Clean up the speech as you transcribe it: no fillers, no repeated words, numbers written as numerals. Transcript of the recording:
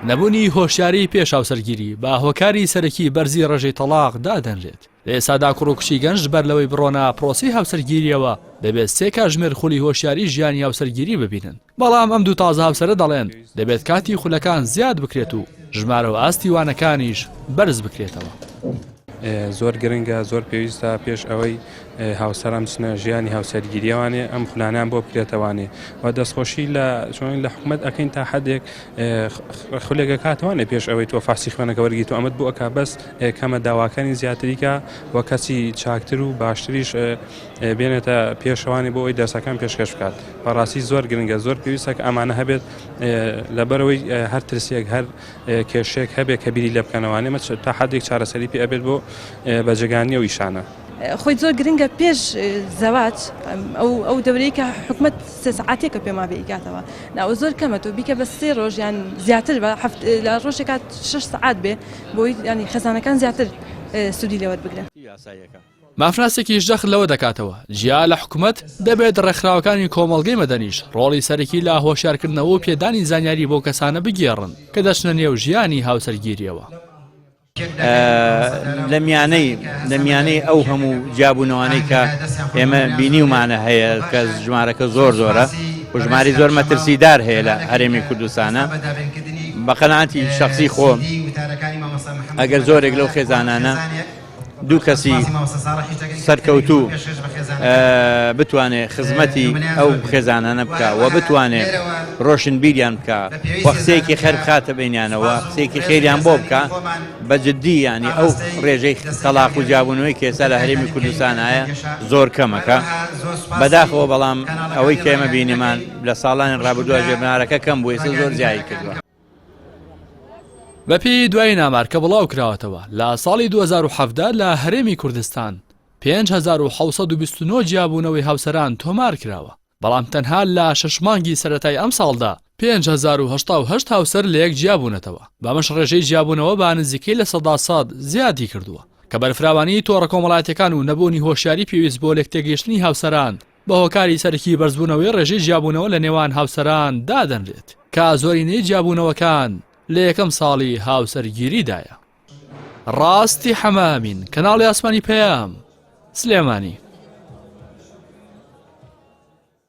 نەبوونی هۆشیاری پێش هاوسەرگیری بە هۆکاری سەرەکی بەرزی ڕێژەی تەڵاق دادەنرێت. لە ئێستادا کوڕ و کچی گەنج بەر لەوەی بڕۆنە پرۆسەی هاوسەرگیرییەوە دەبێت سێ کاژمێر خولی هۆشیاری ژیانی هاوسەرگیری ببینن، بەڵام ئەم دوو تازە هاوسەرە دەڵێن دەبێت کاتی خولەکان زیاد بکرێت و ژمارە و ئاستی وانەکانیش بەرز بکرێتەوە. زۆر گرنگە زۆر پێویستە پێش ئەوەی هاوسەران بچنە ژیانی هاوسەرگیریەوانێ ئەم خولانیان بۆ بکرێتەوانێ و دەستخۆشی لە چۆن لە حکومت ئەەکەین تا حدێک خولێکە کاتوانێ پێش ئەوەی تۆ فاسی خوێنەکە وەرگی تو ئەمەت بۆ ئەک بەس کەمە داواکانی زیاتریکە و کەسی چاکتر و باشتریش بێنێتە پێشەوانی بۆ ئەوی دەرسەکان پێشکەش بکات بەڕاستی زۆر گرنگە زۆر پێویستە کە ئەمانە هەبێت لەبەرەوەی هەر ترسێک هەر کێشەیەک هەبێت کە بیری لێ بکەنەوە ئێمە تا حدێک چارەسەری پێ ئەبێت بۆ بەجێگانی ئەو ئیشانە. خۆی زۆر گرنگە پێش زەواج ئەو ئەو دەورەی کە حکومەت سێ سەعاتێکە پێما بێ ئیکاتەوە ناوە زۆر کەمە تۆ بیکە بە سێ ڕۆژ یان زیاتر بە هەفت لە ڕۆژێکات شەش سەعات بێ بۆی ینی خێزانەکان زیاتر سوودی لێ وەربگرن. مافناسێکیش جەخت لەوە دەکاتەوە، جیا لە حکومەت، دەبێت ڕێکخراوەکانی کۆمەڵگەی مەدەنیش ڕۆڵی سەرەکی لە هۆشیارکردنەوە و پێدانی زانیاری بەو کەسانە بگێڕن کە دەچنە نێو ژیانی هاوسەرگیرییەوە. لە میانەی لە میانەی ئەو هەموو جیابوونەوانەی کە ئێمە بینیومانە هەیە کە ژمارەکە زۆر زۆرە و ژماری زۆر مەترسیدار هەیە لە هەرێمی کوردستانە بە قەناعەتی شخصی خۆم ئەگەر زۆرێک لەو خێزانانە دوو کەسی سەرکەوتوو بتوانێ خزمەتی ئەو خێزانانە بکە و بتوانێ ڕۆشنبیریان بکە و قسەیەکی خێر بخاتە بینیانەوە قسەیەکی خێریان بۆ بکە بە جددی ینی ئەو ڕێژەی تەلاق و جیابوونەوەی کێسا لە هەرێمی کوردستان هەیە زۆر کەمەکە بەداخەوە بەڵام ئەوەی کێمە بینیمان لە ساڵانی ڕابردووە ژێبنارەکە کەم بوو ئێستا زۆر زیایی کردووە. بەپێی دوایین ئامار کە بڵاوکراوەتەوە، لە ساڵی 2017 لە هەرێمی کوردستان 5729 جیابوونەوەی هاوسەران تۆمارکراوە، بەڵام تەنها لە شەش مانگی سەرەتای ئەمساڵدا 5088 هاوسەر لەیەک جیابوونەتەوە، بەمەش ڕێژەی جیابوونەوە بە نزیکەی 100% زیادی کردووە، کە بەرفراوانیی تۆڕە کۆمەڵایەتییەکان و نەبوونی هۆشیاری پێویست بۆ لێکتێگەیشتنی هاوسەران بە هۆکاری سەرەکی بەرزبوونەوەی ڕێژەی جیابوونەوە لە نێوان هاوسەران دادەنرێت، کە زۆرینەی جیابوونەوەکان لە یەکەم ساڵی هاوسەرگیریدایە. ڕاستی حەمامین، کەناڵی ئاسمانی پەیام، سلێمانی.